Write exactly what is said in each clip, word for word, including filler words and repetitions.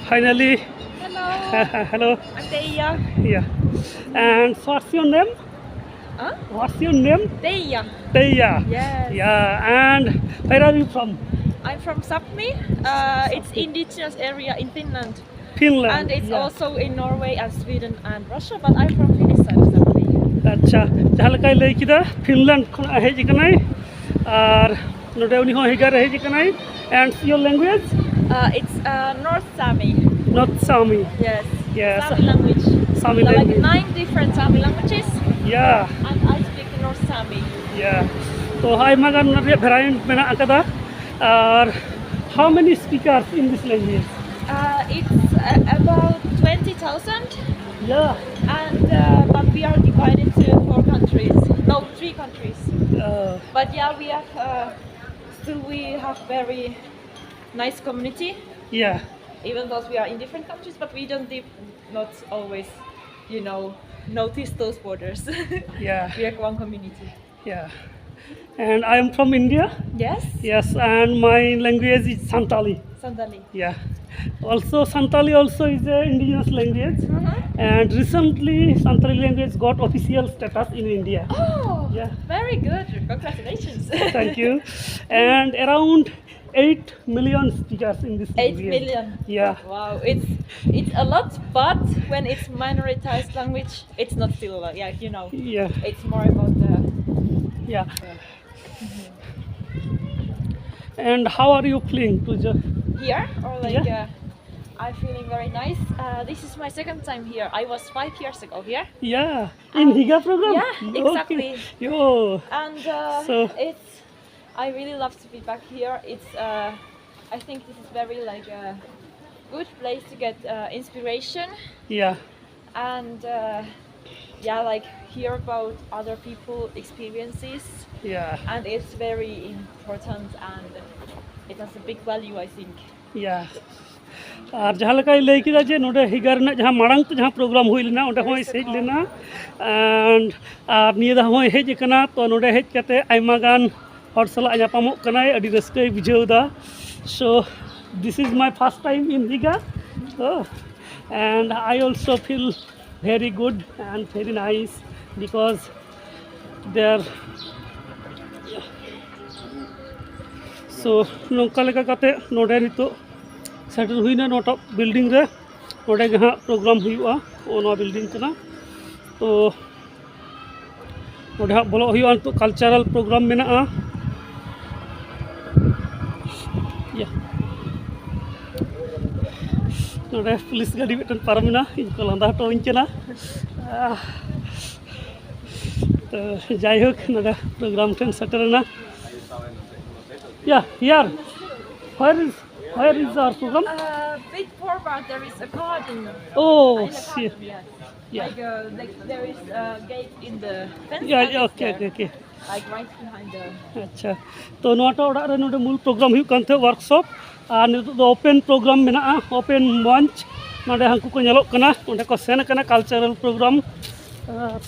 Finally, Hello, hello. I'm Teia. Yeah. And what's your name? Huh? What's your name? Teia. Teia. Yes. Yeah. And where are you from? I'm from Sapmi. Uh, it's indigenous area in Finland. Finland. And it's Yeah. Also in Norway and Sweden and Russia, but I'm from Finnish side of Sapmi. ᱟᱪᱪᱷᱟ, ᱡᱟᱦᱟᱸ ᱞᱮᱠᱟᱭ ᱞᱟᱹᱭ ᱠᱮᱫᱟ, Finland ᱠᱷᱚᱱᱟᱜ ᱦᱮᱡ ᱟᱠᱟᱱᱟᱭ ᱟᱨ ᱱᱚᱰᱮ ᱩᱱᱤ ᱦᱚᱸ ᱦᱤᱜᱟᱨ ᱨᱮ ᱦᱮᱡ ᱟᱠᱟᱱᱟᱭ᱾ And your language? Uh, it's uh, North Sami. North Sami. Yes. Yes. Sami language. Sami There are language. Like nine different Sami languages, Yeah. And I speak North Sami. Yeah. ᱛᱚ ᱟᱭᱢᱟ ᱜᱟᱱ ᱚᱱᱟ ᱨᱮᱭᱟᱜ variant ᱢᱮᱱᱟᱜ ᱟᱠᱟᱫᱟ᱾ ᱟᱨ how many speakers in this language? Uh, it's uh, about twenty thousand, Yeah. And uh, but we are divided to four countries. No, three countries. Uh, But yeah, we have uh, still we have very nice community. Yeah. Even though we are in different countries, but we don't dip, not always, you know, notice those borders. Yeah. We are one community. Yeah. And I am from India. Yes. Yes, and my language is Santali. Santali. Yeah. Also, Santali also is a indigenous language. Uh-huh. And recently, Santali language got official status in India. Oh, Yeah. Very good. Congratulations. Thank you. And around eight million speakers in this Eight language. Million. Yeah. Wow, it's it's a lot, but when it's minoritized language, it's not still a lot. Yeah, you know. Yeah. It's more about the. Yeah. And how are you feeling, Pooja? Here or like Yeah. Uh, I'm feeling very nice. Uh, this is my second time here. I was five years ago here. Yeah. In Higa program? Yeah, exactly. Okay. Yo. And uh, So- it's. I really love to be back here. It's. Uh, I think this is very like a good place to get uh, inspiration Yeah. And uh, yeah, like hear about other people experiences, Yeah. And it's very important and it has a big value, I think. Yeah. ᱟᱨ ᱡᱟᱦᱟᱸ ᱞᱮᱠᱟᱭ ᱞᱟᱹᱭ ᱠᱮᱫᱟ ᱡᱮ ᱱᱚᱰᱮ ᱦᱤᱜᱟ ᱨᱮᱱᱟᱜ ᱡᱟᱦᱟᱸ ᱢᱟᱲᱟᱝ ᱛᱮ ᱡᱟᱦᱟᱸ ᱯᱨᱳᱜᱨᱟᱢ ᱦᱩᱭ ᱞᱮᱱᱟ, ᱚᱸᱰᱮ ᱦᱚᱸᱭ ᱦᱮᱡ ᱞᱮᱱᱟ᱾ And ᱟᱨ ᱱᱤᱭᱟᱹ ᱫᱷᱟᱣ ᱦᱚᱸᱭ ᱦᱮᱡ ᱟᱠᱟᱱᱟ᱾ ᱛᱚ ᱱᱚᱰᱮ ᱦᱮᱡ ᱠᱟᱛᱮ ᱟᱭᱢᱟ ᱜᱟᱱ ᱦᱚᱲ ᱥᱟᱞᱟᱜ ᱧᱟᱯᱟᱢᱚᱜ ᱠᱟᱱᱟᱭ, ᱟᱹᱰᱤ ᱨᱟᱹᱥᱠᱟᱹᱭ ᱵᱩᱡᱷᱟᱹᱣ ᱮᱫᱟ᱾ So This is my first time in Riga, oh, and I also feel very good and very nice because there. So ᱱᱚᱝᱠᱟ ᱞᱮᱠᱟ ᱠᱟᱛᱮ ᱱᱚᱰᱮ ᱱᱤᱛᱚᱜ ᱥᱮᱴᱮᱨ ᱦᱩᱭᱱᱟ ᱱᱚᱣᱟᱴᱟᱜ ᱵᱤᱞᱰᱤᱝ ᱨᱮ᱾ ᱱᱚᱰᱮ ᱜᱮ ᱦᱟᱸᱜ ᱯᱨᱳᱜᱨᱟᱢ ᱦᱩᱭᱩᱜᱼᱟ, ᱱᱚᱣᱟ ᱵᱤᱞᱰᱤᱝ ᱠᱟᱱᱟ᱾ ᱛᱚ ᱱᱚᱰᱮ ᱦᱟᱸᱜ ᱵᱚᱞᱚᱜ ᱦᱩᱭᱩᱜᱼᱟ, ᱱᱤᱛᱚᱜ ᱠᱟᱞᱪᱟᱨᱟᱞ ᱯᱨᱳᱜᱨᱟᱢ ᱢᱮᱱᱟᱜᱼᱟ᱾ ᱤᱭᱟᱹ᱾ ᱱᱚᱰᱮ ᱯᱩᱞᱤᱥ ᱜᱟᱹᱰᱤ ᱢᱤᱫᱴᱮᱱ ᱯᱟᱨᱚᱢᱮᱱᱟ, ᱤᱧ ᱠᱚ ᱞᱟᱸᱫᱟ ᱦᱚᱴᱚᱣᱟᱹᱧ ᱠᱟᱱᱟ᱾ ᱟᱦ᱾ ᱛᱚ ᱡᱟᱭᱦᱳᱠ, ᱱᱚᱰᱮ ᱯᱨᱳᱜᱨᱟᱢ ᱴᱷᱮᱱ ᱥᱮᱴᱮᱨᱮᱱᱟ᱾ Yeah, here. Where is, where is our program? Uh, bit forward, there is a garden. Oh, In the see. Garden, yes. Yeah. Like, uh, like there is a gate in the fence. Yeah, And yeah, it's okay, there, okay, okay. Like right behind the. ᱟᱪᱪᱷᱟ, ᱛᱚ ᱱᱚᱣᱟᱴᱟᱜ ᱚᱲᱟᱜ ᱨᱮ ᱱᱚᱰᱮ ᱢᱩᱞ programme ᱦᱩᱭᱩᱜ ᱠᱟᱱ ᱛᱟᱦᱮᱸᱫ, ᱣᱟᱨᱠᱥᱚᱯ, ᱟᱨ ᱱᱤᱛᱚᱜ ᱫᱚ ᱳᱯᱮᱱ ᱯᱨᱳᱜᱨᱟᱢ ᱢᱮᱱᱟᱜᱼᱟ, ᱳᱯᱮᱱ ᱢᱚᱧᱪ᱾ ᱱᱚᱰᱮ ᱦᱟᱹᱱᱠᱩ ᱠᱚ ᱧᱮᱞᱚᱜ ᱠᱟᱱᱟ, ᱚᱸᱰᱮ ᱠᱚ ᱥᱮᱱ ᱠᱟᱱᱟ ᱠᱟᱞᱪᱟᱨᱟᱞ ᱯᱨᱳᱜᱨᱟᱢ᱾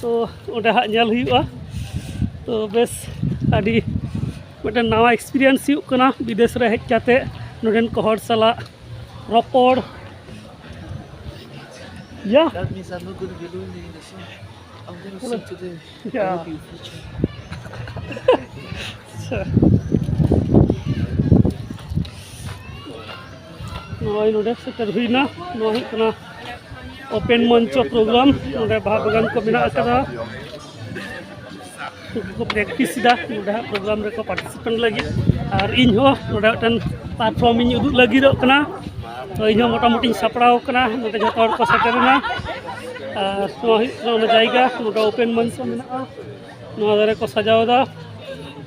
ᱛᱚ ᱚᱸᱰᱮ ᱦᱟᱸᱜ ᱧᱮᱞ ᱦᱩᱭᱩᱜᱼᱟ᱾ ᱛᱚ ᱵᱮᱥ, ᱟᱹᱰᱤ ᱢᱤᱫᱴᱮᱱ ᱱᱟᱣᱟ ᱮᱠᱥᱯᱤᱨᱤᱭᱮᱱᱥ ᱦᱩᱭᱩᱜ ᱠᱟᱱᱟ ᱵᱤᱫᱮᱥ ᱨᱮ ᱦᱮᱡ ᱠᱟᱛᱮ ᱱᱚᱰᱮᱱ ᱠᱚ ᱦᱚᱲ ᱥᱟᱞᱟᱜ ᱨᱚᱯᱚᱲ᱾ ᱭᱟ᱾ That means I'm not going to be lonely in the summer. I'm going to sing today. Yeah. I hope you feature. ᱟᱪᱪᱷᱟ᱾ ᱱᱚᱜᱼᱚᱭ ᱱᱚᱰᱮ ᱥᱮᱴᱮᱨ ᱦᱩᱭᱱᱟ᱾ ᱱᱚᱣᱟ ᱦᱩᱭᱩᱜ ᱠᱟᱱᱟ ᱳᱯᱮᱱ ᱢᱚᱧᱪᱚ ᱯᱨᱳᱜᱨᱟᱢ᱾ ᱱᱚᱰᱮ ᱵᱟᱦᱟ ᱵᱟᱜᱟᱱ ᱠᱚ ᱢᱮᱱᱟᱜ ᱟᱠᱟᱫᱟ, ᱩᱱᱠᱩ ᱠᱚ ᱯᱨᱮᱠᱴᱤᱥ ᱮᱫᱟ ᱱᱚᱰᱮ ᱦᱟᱸᱜ ᱯᱨᱳᱜᱨᱟᱢ ᱨᱮᱠᱚ ᱯᱟᱨᱴᱤᱥᱤᱯᱮᱴ ᱞᱟᱹᱜᱤᱫ᱾ ᱟᱨ ᱤᱧ ᱦᱚᱸ ᱱᱚᱰᱮ ᱢᱤᱫᱴᱮᱱ ᱯᱟᱨᱯᱷᱚᱨᱢ ᱤᱧ ᱩᱫᱩᱜ ᱞᱟᱹᱜᱤᱫᱚᱜ ᱠᱟᱱᱟ᱾ ᱛᱚ ᱤᱧ ᱦᱚᱸ ᱢᱚᱴᱟᱢᱩᱴᱤᱧ ᱥᱟᱯᱲᱟᱣ ᱟᱠᱟᱱᱟ, ᱱᱚᱰᱮ ᱡᱚᱛᱚ ᱦᱚᱲ ᱠᱚ ᱥᱮᱴᱮᱨᱮᱱᱟ᱾ ᱟᱨ ᱱᱚᱣᱟ ᱦᱩᱭᱩᱜ ᱠᱟᱱᱟ ᱚᱱᱟ ᱡᱟᱭᱜᱟ, ᱱᱚᱰᱮ ᱳᱯᱮᱱ ᱢᱚᱧᱪᱚ ᱢᱮᱱᱟᱜᱼᱟ, ᱱᱚᱣᱟ ᱫᱷᱟᱨᱮ ᱠᱚ ᱥᱟᱡᱟᱣ ᱮᱫᱟ᱾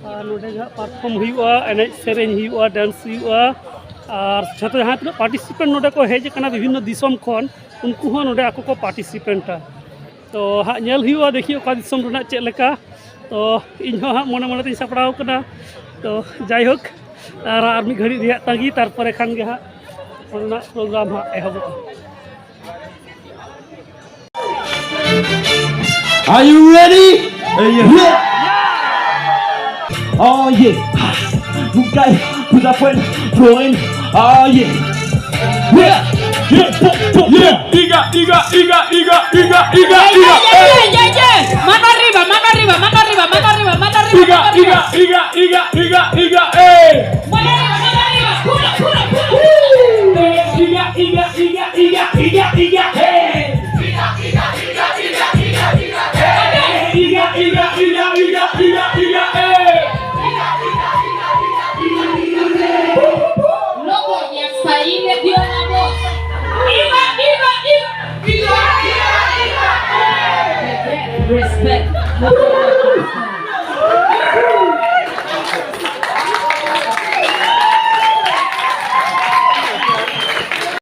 ᱟᱨ ᱱᱚᱰᱮ ᱡᱟᱦᱟᱸ ᱯᱟᱨᱯᱷᱚᱨᱢ ᱦᱩᱭᱩᱜᱼᱟ, ᱮᱱᱮᱡ ᱥᱮᱨᱮᱧ ᱦᱩᱭᱩᱜᱼᱟ, ᱰᱮᱱᱥ ᱦᱩᱭᱩᱜᱼᱟ᱾ ᱟᱨ ᱡᱷᱚᱛᱚ ᱡᱟᱦᱟᱸ ᱛᱤᱱᱟᱹᱜ ᱯᱟᱨᱴᱤᱥᱤᱯᱮᱱᱴ ᱱᱚᱰᱮ ᱠᱚ ᱦᱮᱡ ᱟᱠᱟᱱᱟ ᱵᱤᱵᱷᱤᱱᱱᱚ ᱫᱤᱥᱚᱢ ᱠᱷᱚᱱ, ᱩᱱᱠᱩ ᱦᱚᱸ ᱱᱚᱰᱮ ᱟᱠᱚ ᱠᱚ ᱯᱟᱨᱴᱤᱥᱤᱯᱮᱱᱴᱟ᱾ ᱛᱚ ᱦᱟᱸᱜ ᱧᱮᱞ ᱦᱩᱭᱩᱜᱼᱟ, ᱫᱮᱠᱷᱤ ᱚᱠᱟ ᱫᱤᱥᱚᱢ ᱨᱮᱱᱟᱜ ᱪᱮᱫ ᱞᱮᱠᱟ᱾ ᱛᱚ ᱤᱧ ᱦᱚᱸ ᱦᱟᱸᱜ ᱢᱚᱱᱮ ᱢᱚᱱᱮ ᱛᱤᱧ ᱥᱟᱯᱲᱟᱣ ᱠᱟᱱᱟ᱾ ᱛᱚ ᱡᱟᱭᱦᱳᱠ, ᱟᱨ ᱟᱨ ᱢᱤᱫ ᱜᱷᱟᱹᱲᱤᱡ ᱨᱮᱭᱟᱜ ᱛᱟᱺᱜᱤ, ᱛᱟᱨᱯᱚᱨᱮ ᱠᱷᱟᱱ ᱜᱮ ᱦᱟᱸᱜ ᱚᱸᱰᱮᱱᱟᱜ ᱯᱨᱳᱜᱨᱟᱢ ᱦᱟᱸᱜ ᱮᱦᱚᱵᱚᱜᱼᱟ᱾ Are you ready? Yeah. Oh yeah. Guys, Pues afuera, Floren, ah, yeah. Yeah, yeah, pop, pop, yeah. Iga, iga, iga, iga, iga, iga, iga, iga. Mano arriba, mano arriba, mano arriba, mano arriba, mano arriba. Iga, iga, iga, iga, iga, iga, eh. Mano arriba, mano arriba. Pula, pula, pula. Iga, iga, iga, iga, iga, iga, eh. Iga, iga, iga, iga, iga, iga, iga, eh. Loco, y hasta ahí le dio la voz. Iga, iga, iga. Respect.